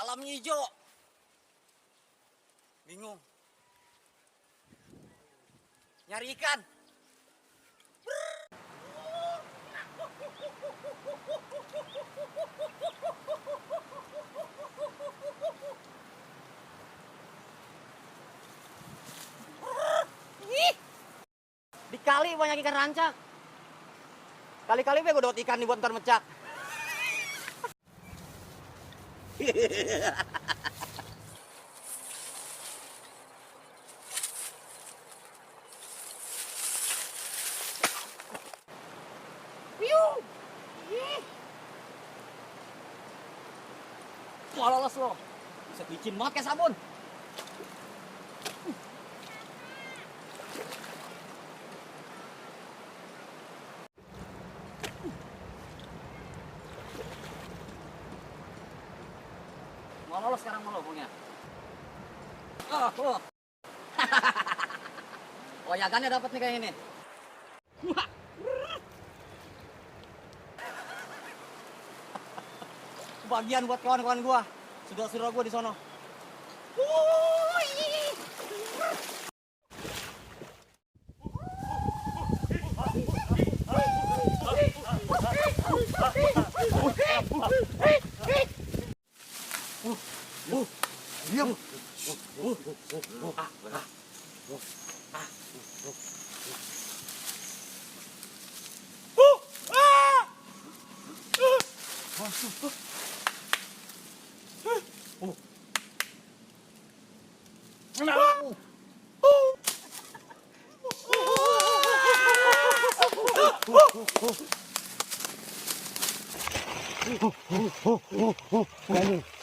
Malam hijau. Bingung. Nyari ikan. Di kali banyak ikan rancak. Kali-kali gue dot ikan nih buat ntar mecak. Wah, lolos lo. Bisa bikin banget kayak sabun. Mau lolos sekarang mau lo punya. Oh. Oh, yagannya dapat nih kayak ini. Kebagian buat kawan-kawan gua. Saudara-saudara gua di sono. Diam.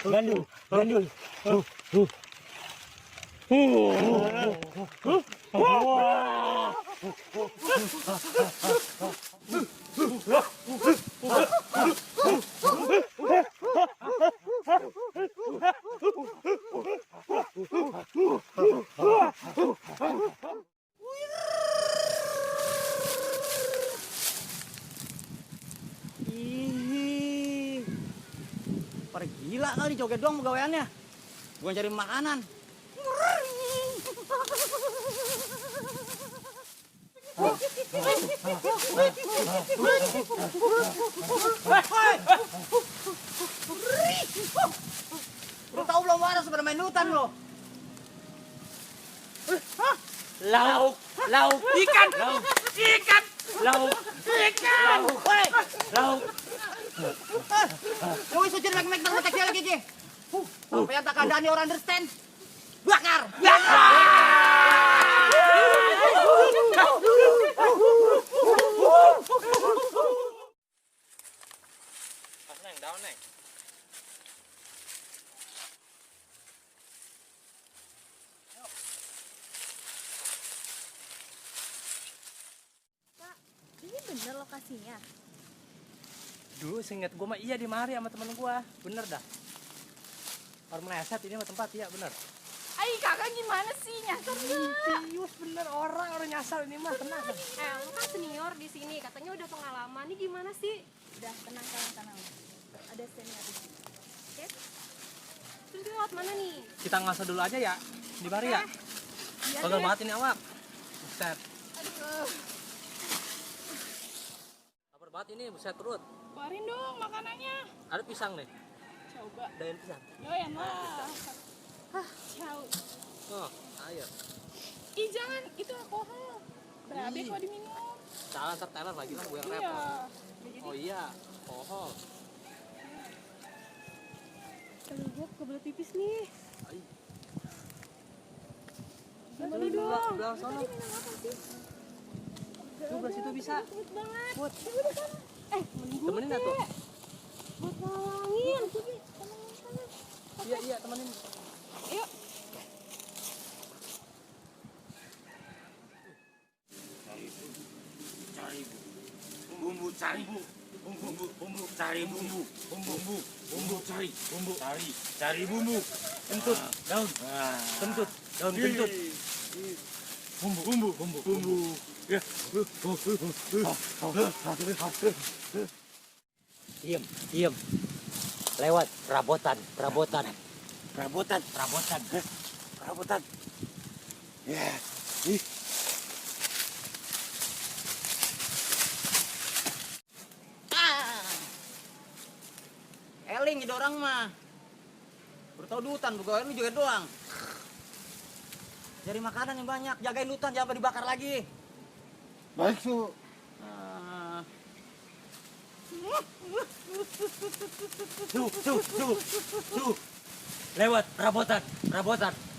Gandul. Pada gila kali joget doang pegawaiannya. Bukan cari makanan. Lu tahu belum waras pada main hutan lo? Lauk ikan, lauk ikan. Lu sujud mek-mek nang kecil lagi ki. Sampai yang tak kandani orang understand. Bakar. Pas neng, daun neng. Kak, ini bener lokasinya? Dulu seinget gue mah iya di mari sama temen gue. Bener dah. Orang meleset ini mah tempat, iya bener. Ay, kakak gimana sih? Nyasar nggak? Serius bener, orang nyasar ini mah, tenang. Lu kan senior di sini, katanya udah pengalaman. Ini gimana sih? Udah, tenang. Ada senior di sini. Oke? Terus kita lewat mana nih? Kita ngasah dulu aja ya, di mari ya. Iya Pegel deh. banget ini awak. Buset. Aduh. Lapar banget ini, buset perut. Keluarin dong makanannya. Ada pisang nih, Coba. daun pisang. Doyan lah. Ciao. Oh, ayo. Ih, jangan. Itu alkohol. Berabe Ih. kalau diminum. Jangan ntar teler lagi lah, gue yang Iya. repot. Jadi, Oh iya, alkohol. aduh, gue kebelet pipis nih. Ay. Gimana Coba dong? belah Lu sono. tadi minum apa sih? Tuh, belah situ bisa. Cepet banget. Buat. Ya udah sana. Mending gue Temenin atuh. buat ngalangin. Iya, temenin. Yuk. Cari bumbu, Kentut, daun. Kentut, daun kentut. bumbu. Ya. Diem. Lewat perabotan. Perabotan. Perabotan. Ya. Ih. Eling jadi orang mah. Baru tahu di hutan, begawan lu juga doang. Cari makanan yang banyak, jagain hutan jangan sampai dibakar lagi. Baik, Su. Ah. Su. Lewat perabotan.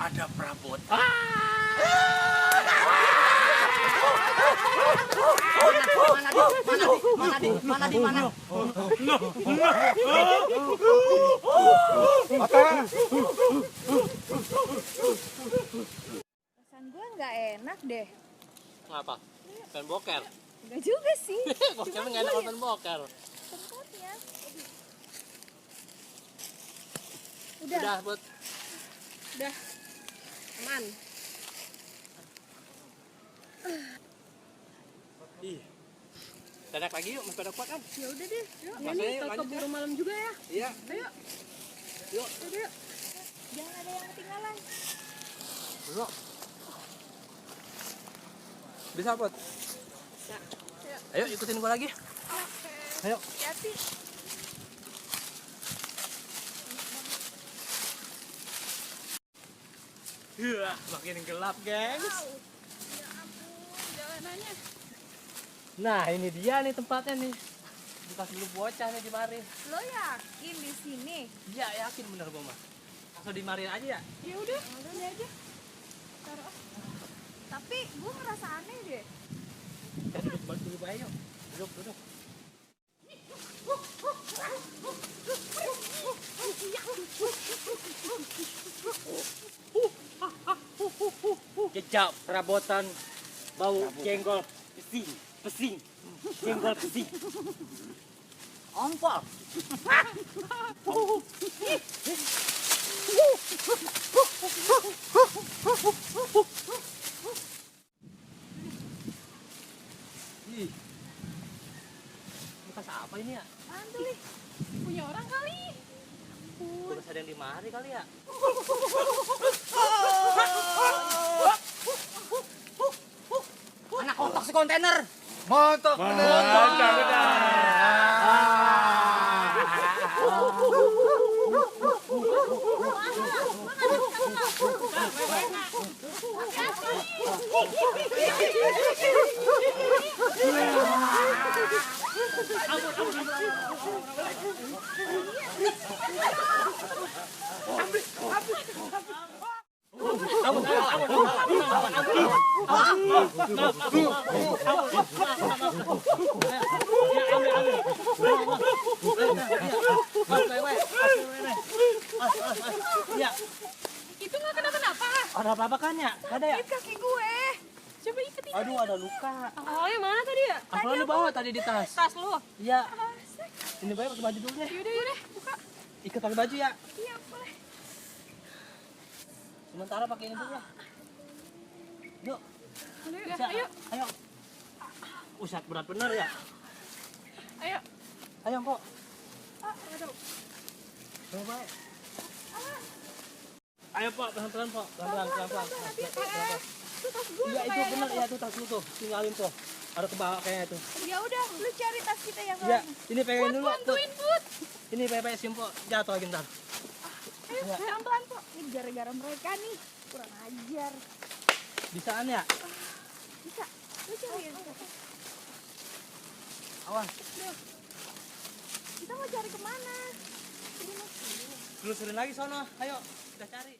Ada perabotan. Mana di mana? Perasaan gue nggak enak deh. Ngapa? Pengen boker. Enggak juga sih. Boker Cuman nggak enak gue nonton boker. tempatnya. Udah, buat Udah. Aman. ih. Dadak lagi yuk, masih pada kuat kan? Ya udah deh. Yuk. Makanya nih, yuk, ke lanjut keburu malam juga ya. Iya. Ayo. Yuk. Udah yuk. Jangan ada yang ketinggalan. Bro. Bisa, Bot? Ya. Ayo ikutin gua lagi. Oke. Ayo. Hati-hati. Makin gelap, gengs. Wow. Ya ampun, jalanannya. Nah, ini dia nih tempatnya nih. Bekas dulu bocah nih di mari. Lo yakin di sini? Iya, yakin bener gua mah. Langsung dimarin aja ya. Ya udah, ini aja. Taruh. Tapi gue ngerasa aneh deh. Kita duduk dulu bae yuk. Duduk. Jejak perabotan. Bau jengkol pesing. Jengkol pesing. Ompol. Ih. Bekas apa ini ya? Mantul nih. Punya orang kali. Terus ada yang di mari kali ya? Anak kotak si kontainer. Mantap Iya. Itu nggak kenapa-napa. Ada apa-apa kan ya? Gak ada ya? Ikat kaki gue. Coba iketin. Aduh, ada luka. Awalnya mana tadi ya? Apa lu bawa tadi di tas? Tas lo. Iya. Ini baik pakai baju dulu deh. Yaudah, buka. Ikat pakai baju ya. Iya, boleh. Sementara pakai ini dulu ya. Yuk. Udah, Bisa. ayo. Ayo. Usat berat bener ya. Ayo. Ayo, Mpok. Nggak tahu. Coba. Ayo, Pak, pelan-pelan, Pak. Pelan-pelan. Itu tas gue. Iya, itu bener ya, tuh tas lu tuh. Tinggalin tuh. Ada kebawa kayaknya tuh. Ya udah, lu cari tas kita yang Iya, lain. ini pegangin dulu. Put. Bantuin, Put. Ini pepesin, Mpok. Jatuh lagi ntar. Ayo, Iya. pelan-pelan, Pok. Ini gara-gara mereka nih. Kurang ajar. Bisaan ya? Bisa. Lu cari yang kita. Awas. Kita mau cari kemana? Ini masih. Telusurin lagi sono. Ayo, kita cari.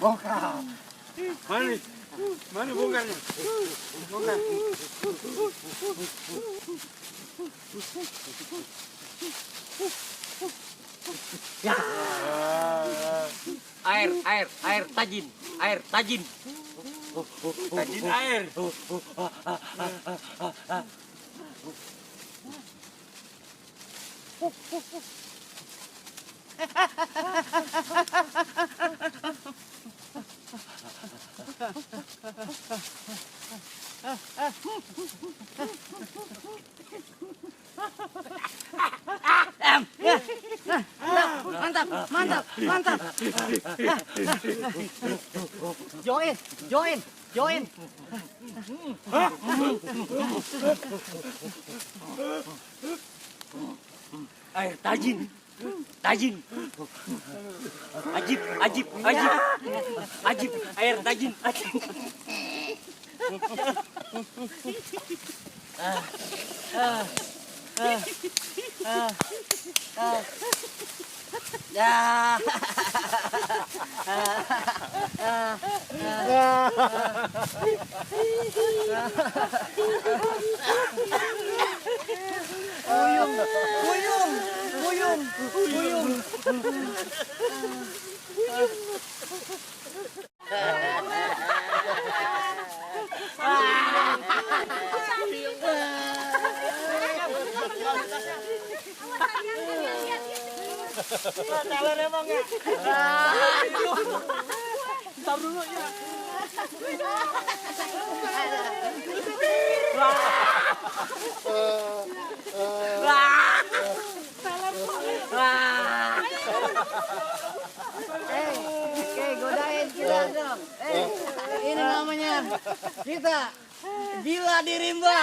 Bongkar. Mana bongkarnya? Bongkar. Air tajin. Tajin air. Mantap, mantap, mantap. Join, join, join. Air tajin. Tajin. Ajib, ajib, ajib. Ajib, air tajin. Ajib. Ya. Buyung, buyung, buyung, buyung. Ntar dulu ya. Godain kita dong. Ini namanya kita gila di rimba.